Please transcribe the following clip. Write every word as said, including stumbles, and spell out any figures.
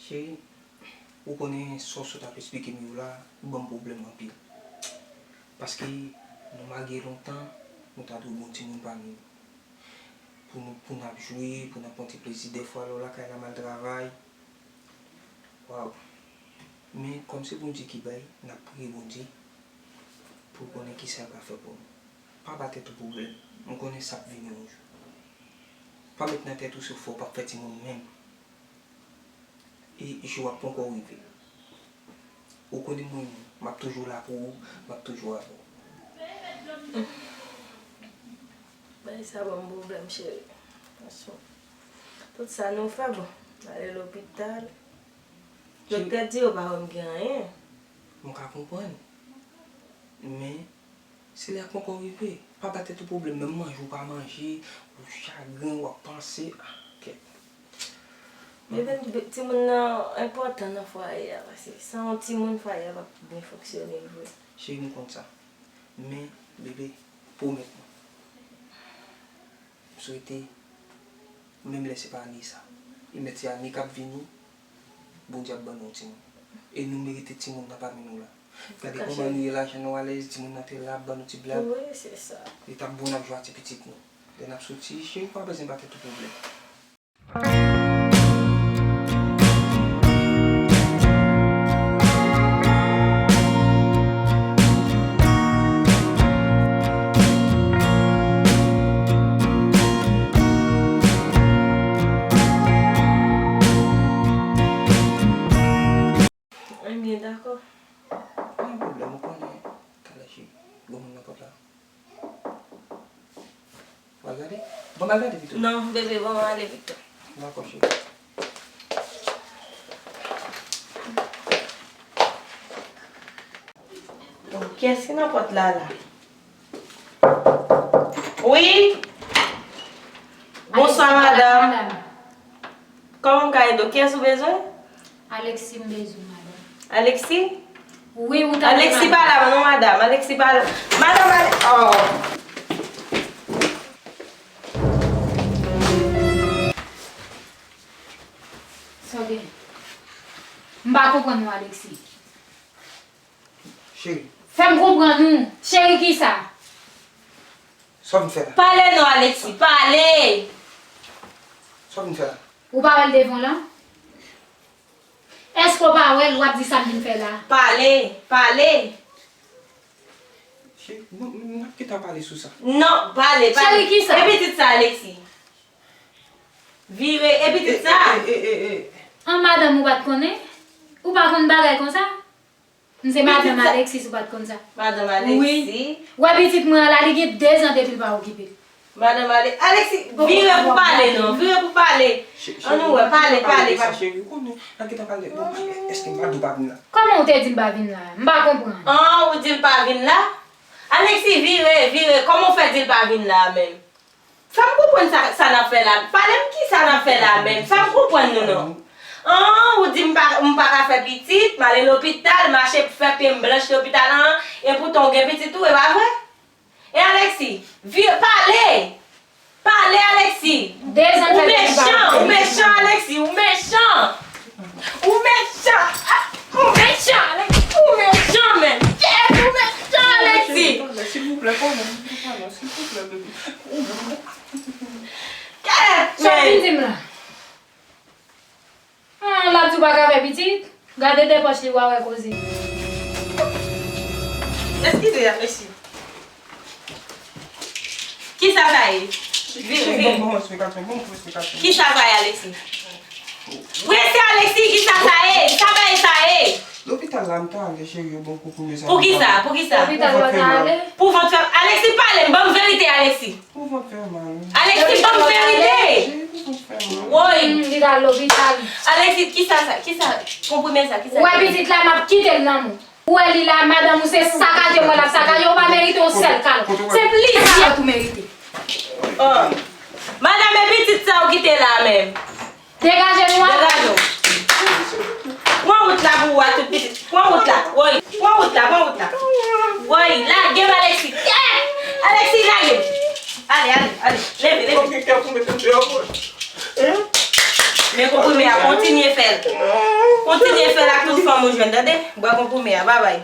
Cheri, ou konnen sa w sot ap esplike m yo la, ban m pwoblèm anpil. Paske nou marye lontan, nou ta dwe gen yon timoun pami nou. Pou nou, pou n ap jwe, pou n ap pran ti plezi dèfwa lè w lakay la m al travay. Waw. Men kòm se Bondye ki bay, n ap priye Bondye pou l konnen kisa l ka fè pou nou. Pa ba tèt ou pwoblèm. M konnen sa ap vini yon jou. Pa met nan tèt ou se fò w p ap fè timoun menm. E jou a poko rive. Ou konnen mwen, m ap toujou la pou ou, m ap toujou avè w. Bagay sa ban m pwoblèm, cheri. Franchman. Tout sa nou fè, bon, n ale lopital. Cheri, doktè di yo pa wè m gen anyen. M ka konprann. Men, se lè a poko rive. Pa ba tèt ou pwoblèm, menm manje ou pa manje, ou chagren, w ap panse. Ah, kèt. Bebe, timoun nan enpòtan nan fwaye a, paske san yon timoun, fwaye a p ap byen fonksyone vre. Cheri, m konn sa. Men, bebe, pwomèt mwen. M swete, menm lè se pa ane sa, e mèt se ane k ap vini, Bondye ap ban nou yon timoun. E nou merite timoun nan pami nou la. Gade kòman nou ye, lajan nou alèz, timoun nan te la ap ban nou ti blag. Wi, se sa. Li t ap bon n ap jwe ak ti pitit nou. Lè n ap soti, cheri, ou pa bezwen ba tèt ou pwoblèm. Ebyen, dakò. Pa gen pwoblèm, ou konnen. Talè, cheri, gen moun nan pòt la. W al gade? Ban m al gade pito. Non, bebe, ban m ale pito. Dakò, cheri. Donk, kiyès ki nan pòt la, la? Wi? Bonswa, madanm. Kòman m ka ede w? Kiyès ou bezwen? Alexis m bezwen, madanm. Alexis? Wi, ou tande, madanm. Alexis pa la non, madanm. Alexis pa la. Madanm, Ale-, oh. Sa w gen? M pa konprann ou, Alexis. Cheri. Fè m konprann ou. Cheri kisa? Sa w vin fè la? Pale non, Alexis, pale! Sa w vin fè la? Ou pa wè l devan w la? Èske w pa wè l, w ap di sa m vin fè la? Pale, pale! Cheri, nou, nou, n ap gentan pale sou sa. Non, pale, pale. Cheri kisa? E pitit sa, Alexis? Vire, e pitit sa? E, e, e, e, e. An, madanm, ou pa t konnen? Ou pa konn bagay konsa? M se madanm Alexis, ou pa t konn sa? Madanm Alexis? Wi. Ou wè pitit mwen an la, li gen de zan depi l pa okipe l. Madanm Ale-, Alexis, vire pou pale non, vire pou pale. Ann nou wè, pale, pale, pale. Cheri, ou konnen, n ap gentan pale. Bon, èske m pa di w pa vin la? Kòman ou te di m pa vin la? M pa konprann. An, ou di l pa vin la? Alexis, vire, vire. Kòman w fè di l pa vin la menm? Fè m konprann sa, sa n ap fè la. Pale m kisa n ap fè la menm. Fè m konprann nou non. An, ou di m pa, m pa ka fè pitit, m ale lopital, mache fè pye m blanch lopital an, epoutan w gen pitit tou, e pa vre? E Alexis, vire, pale! Pale, Alexis! Ou mechan, ou mechan, Alexis, ou mechan! Ou mechan! Ah, ou mechan, Alex! Ou mechan, menm! Kèt, ou mechan, Alexis! Silvouplè, pale, pale, silvouplè, bebe. Kèt, menm! Sa w vin di m la? Ah, l ap di w pa ka fè pitit? Gade de pòch li, w a wè koze. Eskize, Alexis. Kisa sa ye? Vire, vire. Bon, bon, esplikasyon, bon, bon, esplikasyon. Kisa sa ye, Alexis? Prese, Alexis, kisa sa ye? Sa bagay sa ye? Lopital la, m ta ale, cheri, yo ban m konprime sa. Poukisa? Poukisa? Lopital ou pa ta ale? Pou vant fè m. Alexis, pale m, ban m verite, Alexis. Pou vant fè mal. Alexis, ban m verite! Cheri, pou vant fè mal. Woy! Hmm, li t al lopital. Alexis, kisa sa? Kisa? Konprime sa, kisa? Ou wè pitit la, m ap kite l nan men w. Ou wè li la, madanm ou se sakaje mwen l ap sakaje, ou pa merite yon sèl kalòt. Se plizyè kalòt ou merite. Oh. Madanm, e pitit sa ou kite la menm. Degaje nou an. Degaje w. Pran wout la pou ou a tout pitit. Pran wout la. Woy. Pran wout la, pran wout la. Woy, lage m, Alexis. Kèt! Alexis, lage m. Ale, ale, ale. Leve, leve. Men konprime a, kontinye fè l. Kontinye fè l ak tout fanm ou jwenn, tande? Bwè konprime a, babay.